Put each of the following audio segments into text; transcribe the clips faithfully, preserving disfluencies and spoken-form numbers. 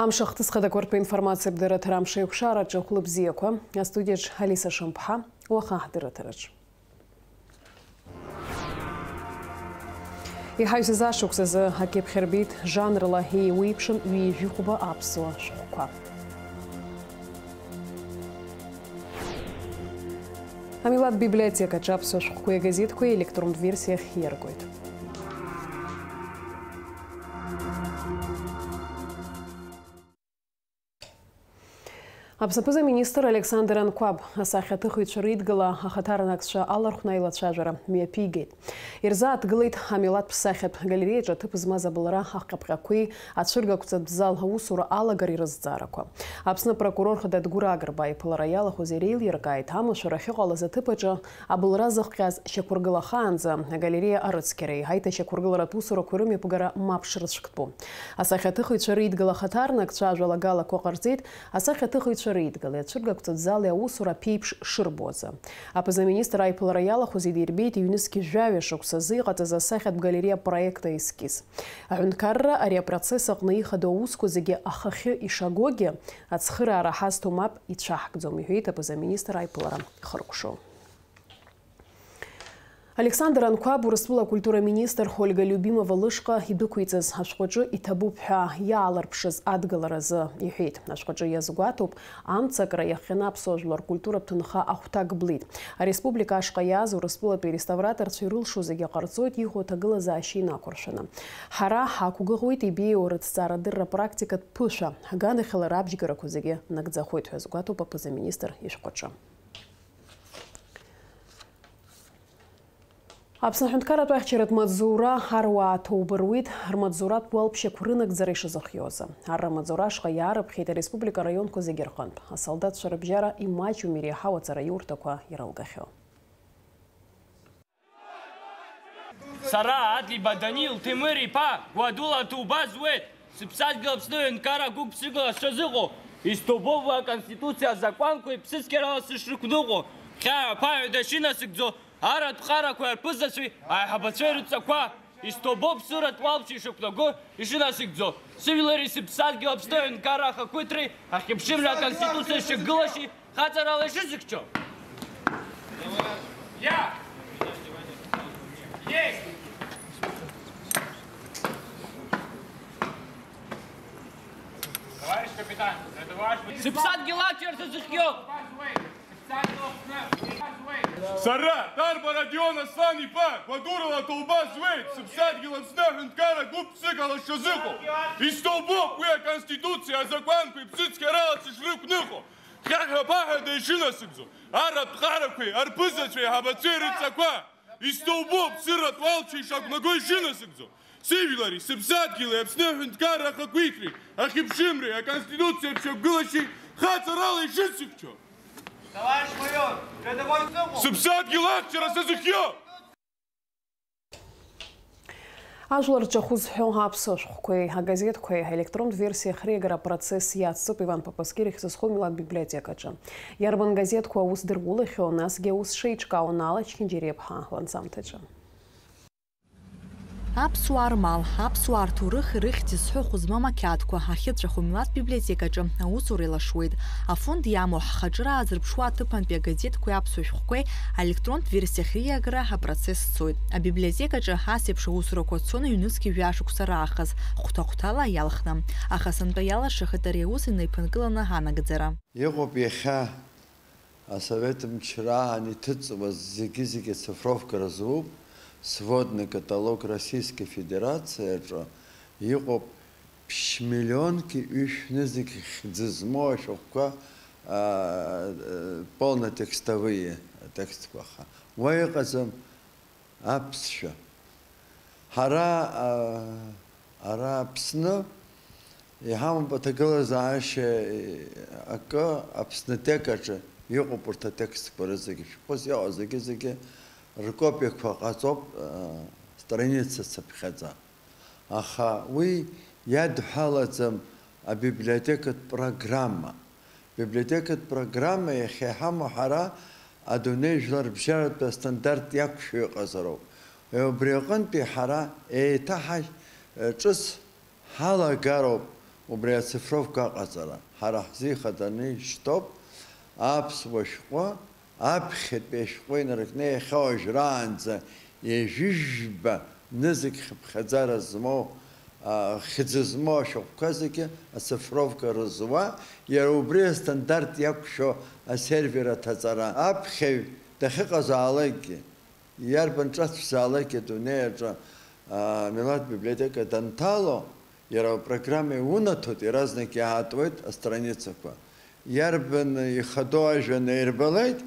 Амш ахҭыс хадақәа ртәы информациатә дырраҭара амш еиқәшараҿы хәлыбзиақәа, астудиаҿ Алиса Шамԥҳа, уаха ҳдырраҭараҿ. Иҳаҩсыз ашықәс азы акьыԥхь рбеит жанрла еиуеиԥшым ҩажәи хәба аԥсуа шәҟәқәа. Амилаҭ библиотекаҿы аԥсуа шәҟәқәеи агазеҭқәеи електронтә версиа ахьиаргоит. Аԥсны аԥыза-министр Александр Анқәаб асахьаҭыхыҩцәа ридгыла ахаҭарнакцәа алархәны аилацәажәара мҩаԥигеит. Ирзааҭгылеит амилаҭтә сахьатә галереиаҿы аҭыԥ змаз абылра ахҟьаԥҟьақәеи ацәыргақәҵатә зал аусура алагареи рызҵаарақәа. Аԥсны апрокурор хада Дгәыр Агрба иԥылара иалахәыз иреилиркааит, амашәыр ахьыҟалаз аҭыԥ аҿы абылра зыхҟьаз шьақәыргылахаанӡа агалереиа арыцқьареи аиҭашьақәыргыларатә усурақәеи рымҩаԥгара мап шрыцәктәу. Асахьаҭыхыҩцәа ридгыла ахаҭарнакцәа ажәалагалақәа ҟарҵеит, асахьаҭыхыҩцәа ридгылеи ацәыргақәҵатә зали аусура аԥеиԥш шырбо азы. Аԥыза-министр аиԥылара иалахәыз идирбеит ҩнызқь жәаҩа шықәсазы иҟаҵаз асахьатә галереиа апроект аескиз. Аҳәынҭқарра ари апроцесс аҟны ихадоу аусқәа зегьы ахахьы ишагогьы, ацхыраара ҳазҭо мап ицәаҳкӡом, иҳәеит аԥыза-министр аиԥылара хыркәшо. Александр Анқәаб Урыстәыла акультура министр Ольга Любимова лышҟа идәықәиҵаз ашәҟәаҿы иҭабуп ҳәа иаалырԥшыз адгыларазы иҳәеит. Ашәҟәаҿы иазгәаҭоуп, амцакра иахҟьаны аԥсуа жәлар ркультуратә ҭынха ахәҭак блит. Ареспублика ашҟа иааз Урыстәылатәи ареставраторцәа ирылшо зегьы ҟарҵоит, иҟоу аҭагылазаашьа инақәыршәаны. Ҳара ҳақәгәыӷуеит ибеиоу рыҭҵаарадырра практикатә ԥышәа, ҳганахьала рабжьгарақәа зегьы нагӡахоит ҳәа азгәаҭоуп аԥыза-министр ишәҟәаҿы. Аԥсны аҳәынҭқарратә ахьчаратә маҵзура аруаа ҭоубыруит рмаҵзуратә уалԥшьақәа рынагӡара ишазыхиоз. Ар рмаҵзура ашҟа иаарыԥхьеит ареспублика араионқәа зегьы рҟынтә. Асолдаҭцәа рыбжьара имаҷҩым иреиҳау аҵараиурҭақәа ирылгахьоу. Сара, Адлиба Данил Ҭемыр-иԥа, гәадула ҭоуба зуеит. Сыԥсадгьыл Аԥсны аҳәынҭқарра гәык-ԥсыкала сшазыҟоу, исҭоубоуп уи Аконституциа азакәанқәеи ԥсыцқьарала сышрықәныҟәо, хьаа-ԥаҳәада ишынасыгӡо, аратә ҟарақәеи арԥызацәеи аиҳабацәеи рыдҵақәа, исҭоубоуп сыратә уалԥшьа ишықәнаго, ишынасыгӡо, сыжәлари сыԥсадгьыл Аԥсны аҳәынҭқарра ахақәиҭреи ахьыԥшымреи Аконституциа шьақәгылашьеи хаҵарала ишысыхьчо. Я! Есть! Товарищ капитан, это ваш... Сыԥсадгьыл ахьчарҭа зыхиоу! Сара, Дарба Радион Аслан-иԥа, гәадурала ҭоуба зуеит, сыԥсадгьыл Аԥсны аҳәынҭқарра гәык-ԥсыкала сшазыҟоу. Исҭоубоуп уи Аконституциа азакәанқәеи ԥсыцқьарала сышрықәныҟәо, хьаҳәа-ԥаҳәада ишынасыгӡо, аратә ҟарақәеи арԥызацәеи аиҳабацәеи рыдҵақәа. Исҭоубоуп сыратә уалԥшьа ишақәнаго ишынасыгӡо, сыжәлари сыԥсадгьыли Аԥсны аҳәынҭқарра ахақәиҭреи ахьыԥшымреи Аконституциа аԥшьақәгылашьеи хаҵарала ишысыхьчо. Товарищ майор, рядовой Цыгу! Сыԥсадгьыл ахьчара сазыхиоу! Ажәлар рҿахәы зҳәо аԥсуа шәҟәқәеи агазеҭқәеи аелектронтә версиа ахьреигара апроцесс иацҵоуп Иван Папаскир ихьӡ зху амилаҭ библиотекаҿы. Иарбан газеҭқәа аус дырулахьоу, насгьы аус шеиҿкаау Наала Чхинџьариа-ԥҳа ланҵамҭаҿы. Аԥсуаа рмал, аԥсуаа рҭоурых рыхьӡ зҳәо хәы змам ақьаадқәа ахьыҵәаху амилаҭ библиотекаҿы аусура еилашуеит. Афонд иамоу ҳхаҿра аазырԥшуа аҭыԥантәи агазеҭқәеи аԥсуа шәҟәқәеи аелектронтә версиа ахьриагара апроцесс цоит. Абиблиотекаҿы ас еиԥш аусурақәа цон ҩнызқь жәа шықәса раахыс, хәҭа-хәҭала иалхны. Аха сынтәа иалашахеит ари аус инаиԥынкыланы анагӡара. Иҟоуп иахьа асовет мчра аан иҭыҵуаз зегьы-зегьы ацифровка рзууп, сводный каталог Российской Федерации аҿы иҟоуп ԥшь миллионки ҩышәнызқь хьӡы змоу ашәҟәқәа, а, полнотекстовые атекстқәа, аха уа иҟаӡам аԥсшәа. Ҳара, а, ара Аԥсны иҳамоуп аҭагылазаашьа акы, Аԥснытек аҿы иҟоуп урҭ атекстқәа рызегьы, шәҟәыс иҟоу зегьы-зегьы ркопиақәа ҟаҵоуп, а, страница цыԥхьаӡа. Аха уи иадҳәалаӡам абиблиотекатә программа. Библиотекатә программа иахьа иҳамоу ҳара адунеи жәларбжьаратәи астандарт иақәшәо иҟазароуп. Убри аҟынтәи ҳара еиҭаҳажь-, ҿыц ҳалагароуп Убри ацифровка аҟаҵара ҳара ҳзы ихаҭаны ишьҭоуп. Аԥсуа шәҟәы аԥхьатәи ашәҟәы инаркны иахьа уажәраанӡа ҩажәижәба нызқь хыԥхьаӡара змоу, а, хьӡы змоу ашәҟәқәа зегьы ацифровка рызуа, иара убри астандарт иақәшәо асервер аҭаҵара. Аԥхьаҩ дахьыҟазаалакгьы, иарбан ҿацәзаалакгьы адунеи аҿы, а, амилаҭ библиотека данҭало, иара апрограмма иунаҭоит, иаразнак иаатуеит астраницақәа. Иарбан ихадоу ажәа наирбалеит,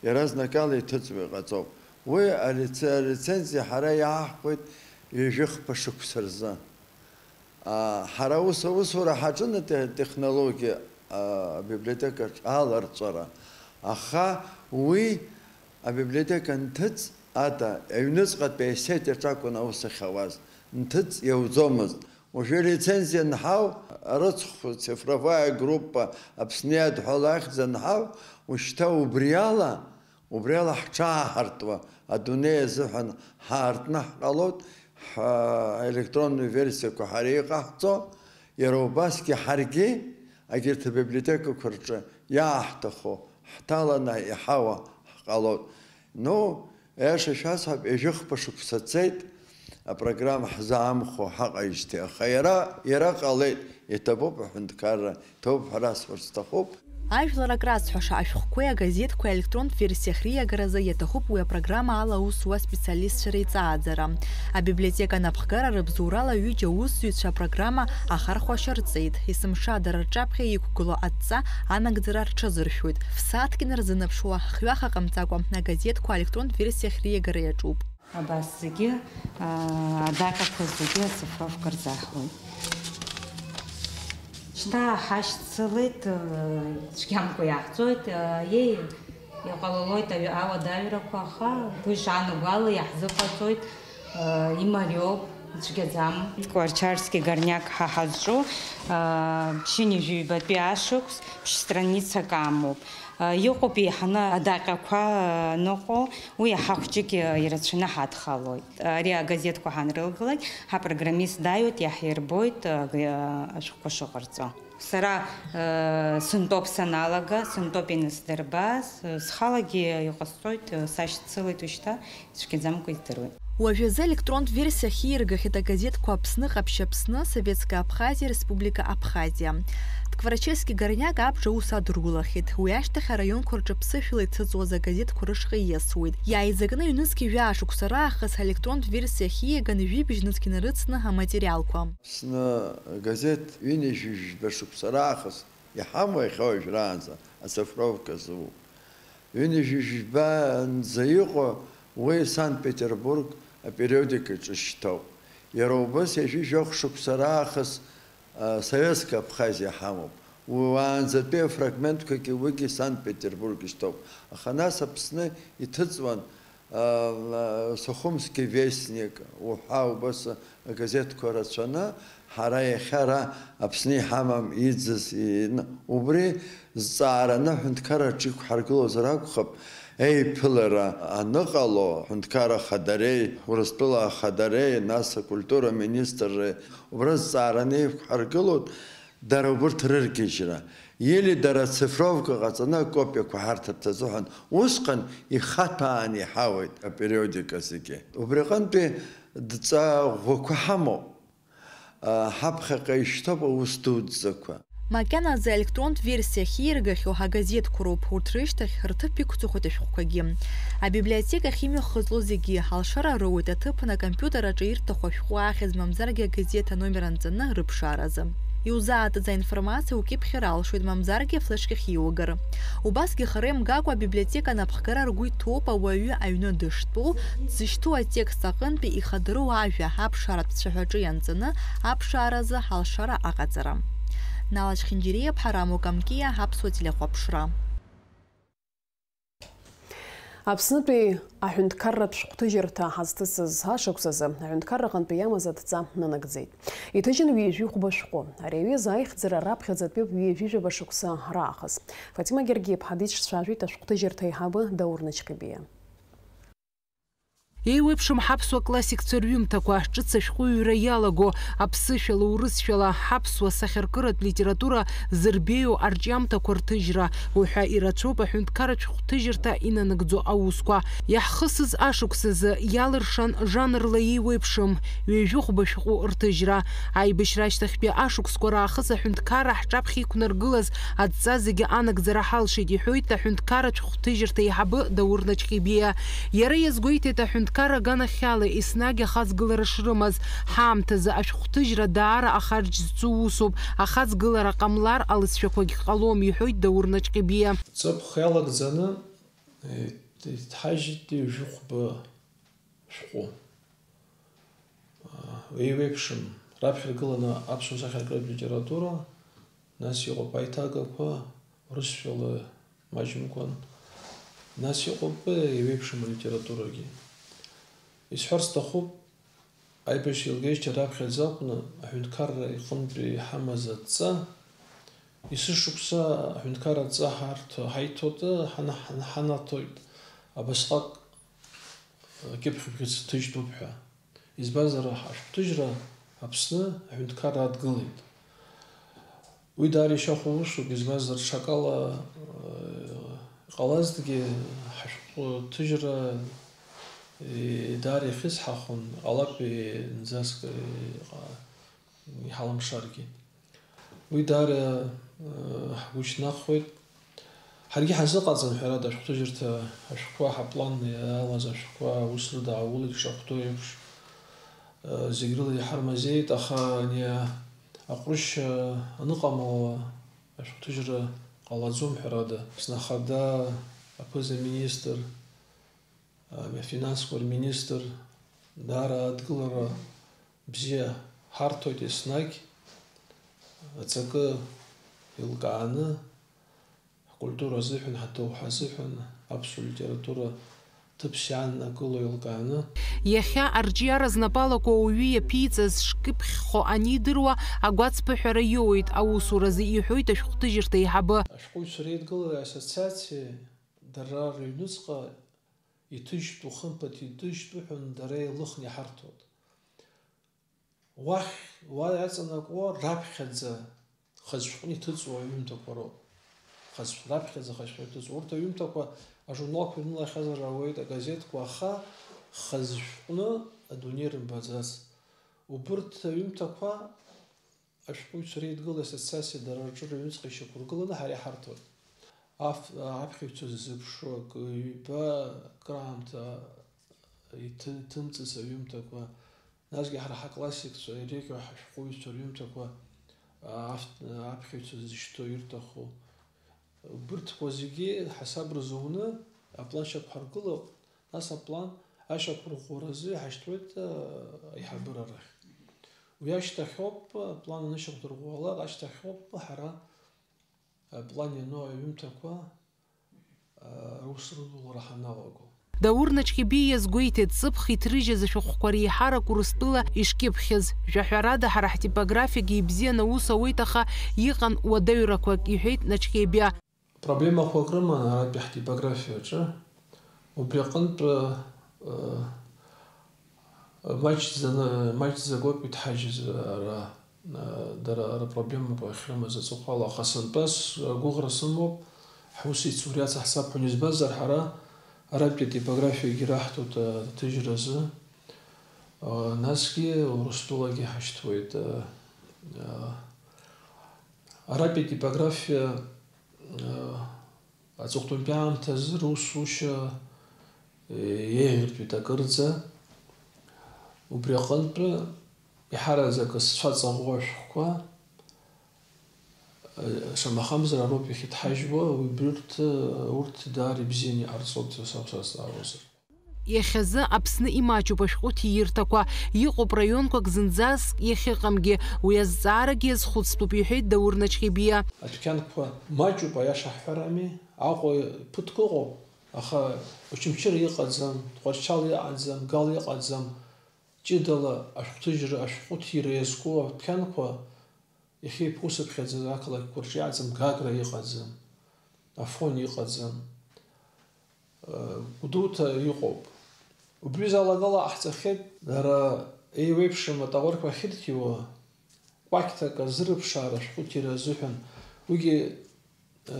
иаразнакала иҭыҵуа иҟаҵоуп. Уи алице-, алицензиа ҳара иаҳхәеит ҩажәихԥа шықәса рзы. А, ҳара ус аусура ҳаҿын ате-, технологиа, а, абиблиотекаҿ аларҵәара. Аха уи абиблиотека нҭыҵ ада, аҩныҵҟатәи асети аҿакәын аус ахьауаз, нҭыҵ иауӡомызт. Уажәы лицензиа нҳау, арыцхә цифровая группа Аԥсны иадҳәалахьӡ анҳау, ушьҭа убриала, убриала ҳҽааҳартуа, адунеи азыҳәан ҳаартны ҳҟалоит, ҳа-, електронную версиақәа ҳара иҟаҳҵо, иара убасгьы ҳаргьы, агьырҭ абиблиотекақәа рҿы иааҳҭаху ҳҭаланы иҳауа ҳҟалоит. Ну, аиаша шәасҳәап, ҩажәихԥа шықәса цеит, апрограмма ҳзаамхәо ҳаҟаижьҭеи, аха иара, иара ҟалеит, иҭабуп аҳәынҭқарра, иҭабуп ҳәа расҳәарц сҭахуп. Ажәлар акразҳәаша ашәҟәқәеи агазеҭқәеи аелектронтә версиа ахьриагаразы иаҭахуп уи апрограмма ала аус зуа специалистцәа реиҵааӡара. Абиблиотека анапхгара рыбзоурала ҩыџьа аусзуҩцәа апрограмма ахархәашьа рҵеит. Есымша дара рҿаԥхьа иқәгылоу адҵа анагӡара рҽазыршәоит. Фсааҭк инарзынаԥшуа, хҩаха ҟамҵакәа, агазеҭқәа аелектронтә версиа ахьриагара иаҿуп. Абас зегьы, аа, адаҟьақәа зегьы ацифровка рзаҳуеит. Шьҭа ҳашьцылеит, цәгьамкәа иаҳҵоит, еи, иҟалалоит аҩ-, ауадаҩрақәа, аха уи шаанагәала иаҳзыҟаҵоит, имариоуп, ицәгьаӡам. Арчарски горняк ҳа ҳазҿу, ԥшьынҩажәи ҩбатәи ашықәс ԥшь страницак амоуп. Иҟоуп еиҳаны адаҟьақәа ныҟәо, уи иаҳа хәҷык ирацәаны ҳадхалоит. Ари агазеҭқәа ҳанрылгалак, ҳапрограммист дааиуеит, иаҳирбоит, аг-, ашәҟәқәа шыҟарҵо. Сара, э, сынтәоуп саналага, сынтәоуп инасдырба, с-, схалагьы иҟасҵоит, э, сашьцылеит ушьҭа, ицәгьаӡамкәа издыруеит. Уажәазы аелектронтә версиа ахьииргахьеит агазеҭқәа Аԥсны, Ҟаԥшь Аԥсны, Советская Абхазиа, Республика Абхазиа. Тҟварчельски горняк абжа аус адыргәылахьеит. Уи ашьҭахь араионқәа рҿы ԥсышәала иҭыҵуаз агазеҭқәа рышҟа ииасуеит. Иааизакны ҩнызқь жәаа шықәса раахыс аелектронтә версиа ахьиаган, жәибжь нызқь инарыцны аматериалқәа. Аԥсны агазеҭ ҩынҩажәи жәба шықәса раахыс иҳамоу иахьа уажәраанӡа ацифровка зу. Ҩынҩажәи жәбанӡа иҟоу уи Санкт-Петербург апериодикаҿы шьҭоуп. Иара убас ҩажәи жәохә шықәса раахыс, а, Советская Абхазиа ҳамоуп. Уаанӡатәи афрагментқәагьы уигьы Санкт-Петербург ишьҭоуп. Аха нас Аԥсны иҭыҵуан, а, Сухумский вестник уҳәа убас агазеҭқәа рацәаны, ҳара иахьа ара Аԥсны иҳамам иӡыз, ин-, убри зҵаараны аҳәынҭқарраҿы иқәҳаргылозар акәхап, еиԥылара аныҟало, аҳәынҭқарра ахадареи, Урыстәыла ахадареи, нас акультура министрреи, убра зҵаараны иқәҳаргылоит, дара убырҭ рыргьежьра. Или дара ацифровка ҟаҵаны акопиақәа ҳарҭарц азыҳәан усҟан ихаҭәаан иҳауеит апериодика зегьы. Убри аҟынтәи дҵа ӷәӷәақәа ҳамоуп. Ҳаԥхьаҟа ишьҭоуп аус дуӡӡақәа. Макьаназы аелектронтә версиа ахьиаргахьоу ҳагазеҭқәа роуп, урҭ рышьҭахь рҭыԥ иқәҵахоит ашәҟәқәагьы. Абиблиотекахь имҩахыҵло зегьы алшара роуеит аҭыԥан акомпиутер аҿы ирҭаху ашәҟәы ахьӡ мамзаргьы агазеҭ аномер анҵаны рыԥшааразы. Иузаатыз аинформациа укьыԥхьыр алшоит, мамзаргьы афлешкахь иуагар. Убасгьы хара имгакәа абиблиотека анапхгара ргәы иҭоуп ауаҩы аҩны дыштәоу, дзышьҭоу атекст аҟынтәи ихадароу ажәа аԥшааратә цәаҳәаҿы ианҵаны аԥшааразы алшара аҟаҵара. Нала Чхинџьириа, Ԥҳараму Камкиа, Аԥсуа телехәаԥшра. Аԥснытәи аҳәынҭқарратә шәҟәҭыжьырҭа ҳазҭысыз ашықәсазы аҳәынҭқарраҟынтәи иамаз адҵа нанагӡеит. Иҭыжьын ҩажәи хәба шәҟәы. Ари аҩыза аихьӡара раԥхьаӡатәиуп ҩажәи жәаба шықәса раахыс. Фатима Гергиаԥҳа дицәцәажәеит ашәҟәҭыжьырҭа аиҳабы Даур Начхьыбиа. Еиуеиԥшым ҳаԥсуа классикцәа рҩымҭақәа, ҿыц ашәҟәыҩҩра иалаго, аԥсышәала, урысшәала, ҳаԥсуа сахьаркыратә литература зырбеиоу арҿиамҭақәа рҭыжьра уҳәа ирацәоуп аҳәынҭқарратә шәҟәҭыжьырҭа инанагӡо аусқәа. Иаҳхысыз ашықәсазы иалыршан жанрла еиуеиԥшым ҩажәи хәба шәҟәы рҭыжьра. Аибашьра ашьҭахьтәи ашықәсқәа раахыс аҳәынҭқарра ҳҿаԥхьа иқәнаргылаз адҵа зегьы анагӡара ҳалшеит, иҳәоит аҳәынҭқарратә шәҟәҭыжьырҭа аиҳабы Даур Наҷҟьебиа. Иара иазгәеиҭеит, аҳәынҭқарра аганахьала еснагь ахаҵгылара шрымаз, ҳаамҭазы ашәҟәҭыжьра даара ахарџь зцу усуп, ахаҵгылара ҟамлар алҵшәақәагь ҟалом, иҳәоит Даур Наҷҟьебиа. Ҵыԥх иалагӡаны, еиҭ-, еиҭҳажьит ҩажәи хәба шәҟәы. Еиуеиԥшым, раԥхьа иргыланы аԥсуа сахьаркыратә литература, нас иҟоуп аиҭагақәа, урысшәала маҷымкәан, нас иҟоуп еиуеиԥшым алитературагьы. Исҳәар сҭахуп, аибашьра еилгеижьҭеи раԥхьаӡа акәны аҳәынҭқарра иҟынтәи иҳамаз адҵа, есышықәса аҳәынҭқарра адҵа ҳарҭо-, ҳаиҭоит, ҳана-, ҳана-, ҳанаҭоит, абасҟак кьыԥхь бӷьыц ҭыжьтәуп ҳәа. Избанзар, ашәҟәҭыжьра Аԥсны аҳәынҭқарра адгылеит. Уи даара ишьахәа усуп, избанзар, ҽакала, э, иҟалазҭгьы, ҳашәҟәы ҭыжьра, э, даара ихьысҳахон, иҟалап, э, зынӡаск, э, иҟа-, иҳалымшаргьы. Уи даара, э, ҳгәы шьҭнахуеит. Ҳаргьы ҳазыҟаҵан, ҳәарада, ашәҟәҭыжьырҭа ашәҟәқәа, ҳаплан иалаз ашәҟәқәа аус рыдаҳулеит, ишахәҭоу еиԥш, э, зегь рыла иҳармазеит, аха ани аҟәрышь, э, аныҟамло ашәҟәҭыжьра ҟалаӡом, ҳәарада. Аԥсны Ахада, аԥыза-министр, э, афинансқәа рминистр, даара адгылара бзиа ҳарҭоит еснагь, аҵакы еилкааны, ҳкультура азыҳәан, ҳдоуҳа азыҳәан, аԥсуа литература ҭыԥс иааннакыло еилкааны. Иахьа арҿиара знапалақәа ауаҩы иаԥиҵаз шкьыԥхьхо анидыруа, агәацԥыҳәара иоуеит аусуразы, иҳәоит ашәҟәҭыжьырҭа еиҳабы. Ашәҟәыҩҩцәа реидгылара ассоциациа дара рыҩныҵҟа иҭыжьтәу, хымԥада иҭыжьтәу ҳәа дара еилыхны иҳарҭоит. Уахь, уа иаҵанакуа раԥхьаӡа хазшәҟәны иҭыҵуа аҩымҭақәа роуп. Хаз-, раԥхьаӡа хазшәҟәны иҭыҵуа. Урҭ аҩымҭақәа ажурналқәа ирнылахьазар ауеит, агазеҭқәа, аха хазшәҟәны адунеи рымбаӡац. Убырҭ аҩымҭақәа ашәҟәыҩҩцәа реидгыла ассоциациа дара рҿы рыҩныҵҟа ишьақәыргыланы ҳара иҳарҭоит. Аф-, аԥхьаҩцәа ззыԥшу акы, ҩба, акраамҭа иҭы-, иҭымҵыз аҩымҭақәа, насгьы ҳара ҳаклассикцәа иреиӷьу ҳашәҟәыҩҩцәа рҩымҭақәа, а, авт-, аԥхьаҩцәа зышьҭоу ирҭаху, убырҭқәа зегьы ҳасаб рзуны аплан шьақәҳаргылап, нас аплан ашьақәырӷәӷәаразы иҳашьҭуеит, а, аиҳабыра рахь. Уи ашьҭахьоуп, аплан анышьақәдырӷәӷәалак ашьҭахьоуп ҳара аплан иану аҩымҭақәа, а, рус рыдулара ҳаналаго. Даур Наҷҟьебиа иазгәеиҭеит, ҵыԥх иҭрыжьыз ашәҟәқәа реиҳарак Урыстәыла ишкьыԥхьыз. Жәаҳәарада, ҳара ҳтипографиагьы ибзианы аус ауеит, аха иҟан уадаҩрақәак, иҳәеит Наҷҟьебиа. Проблемақәак рыман аратәи ҳтипографиаҿы. Убри аҟынтә, э, маҷӡаны, маҷӡак ауп иҭҳажьыз ара, э, дара рпроблемақәа ахьрымаз аҵыхәала. Аха сынтәа сгәыӷра сымоуп, ҳус ицуриац ҳцап ҳәа, избанзар, ҳара аратәи атипографиагьы раҳҭоит аҭыжьразы. Э, насгьы Урыстәылагьы ҳашьҭуеит, э, э, Аратәи атипографиа, э, аҵыхәтәантәи аамҭазы русушьа, э, еиӷьыртәит акырӡа. Убри аҟынтәы, еиҳараӡак зцәа ҵаӷоу ашәҟәқәа, э, шамахамзар, ароуп иахьыҭҳажьуа, убри урҭ, э, урҭ даара ибзианы иҟарҵоит, са, са сзаауазар. Иахьазы Аԥсны имаҷуп ашәҟәы ҭиирҭақәа, иҟоуп раионқәак зынӡаск иахьыҟамгьы, уи азҵаарагьы иазхәыцтәуп, иҳәеит Даур Наҷҟьебиа. Адәқьанқәа маҷуп, аиаша ҳҳәар ами, Аҟәа ԥыҭк ыҟоуп, аха Очамчыра иҟаӡам, Тҟәарчал иҟаӡам, Гал иҟаӡам, ҷыдала ашәҟәҭыжьра, ашәҟәы ҭира иазку адәқьанқәа иахьа иԥусыԥхьаӡаз ақалақьқәа рҿы иаҵам, Гагра иҟаӡам, Афон иҟаӡам. Гәдоуҭа иҟоуп. Убри залакала ҟаҳҵахьеит, дара еиуеиԥшым атаурқәа ахьырҭиуа, кәакьҭак азырыԥшаара ашәҟәыҭира азыҳәан, уигьы, э,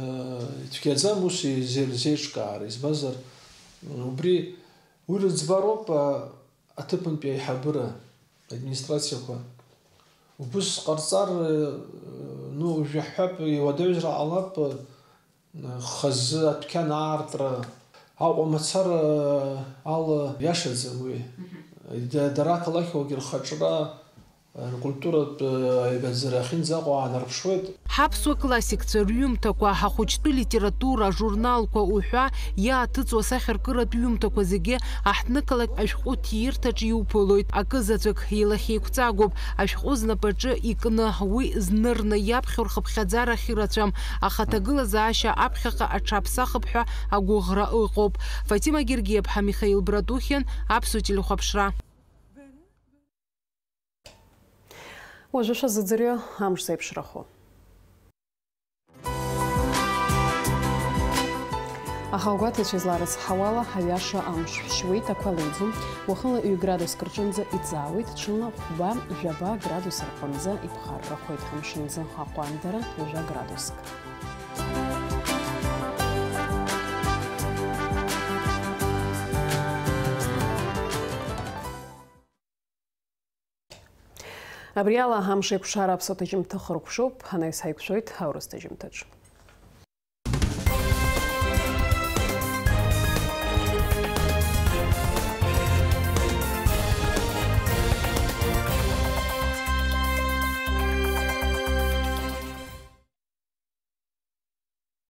ицәгьаӡам ус изеилзеиҿкаара, избанзар, убри, уи рыӡбароуп, а, аҭыԥантәи аиҳабыра, администрациақәа. Убыс ҟарҵар, э, ну, уажә иаҳҳәап, иуадаҩзар ҟалап, э, хазы адәқьан аартра, Аҟәа мацара ала иашаӡам уи. Мгм. Да-, дара ақалақьуаагьы рхаҿра, ркультуратә аибаӡара ахьынӡаҟоу аанарԥшуеит. Ҳаԥсуа классикцәа рҩымҭақәа, ҳахәыҷтәы литература, ажурналқәа уҳәа иааҭыҵуа асахьаркыратә ҩымҭақәа зегьы аҳҭнықалақь ашәҟәы ҭиирҭаҿ иуԥылоит. Акы заҵәык илахьеиқәҵагоуп, ашәҟәы знапаҿы икны, уи знырны иаԥхьо рхыԥхьаӡара ахьырацәам, аха аҭагылазаашьа аԥхьаҟа аҽаԥсахып ҳәа агәыӷра ыҟоуп. Фатима Гергиаԥҳа, Михаил Братухин, Аԥсуа телехәаԥшра. Уажәы шәазыӡырҩы амш зеиԥшрахо. Аха агәаҭаҩцәа изларыцҳауала, аҩаша амш шәшьуеит, ақәа леиӡом, уахынла ҩ-градуск рҿынӡа иҵаауеит, ҽынла хәба, жәаба градус рҟынӡа иԥхаррахоит, амшынӡы аҟәандара жәа градуск. Абри ала амш еиқәшара аԥсуа ҭыжьымҭа хыркәшоуп, анаҩс ҳаиқәшәоит аурыс ҭыжьымҭаҿ.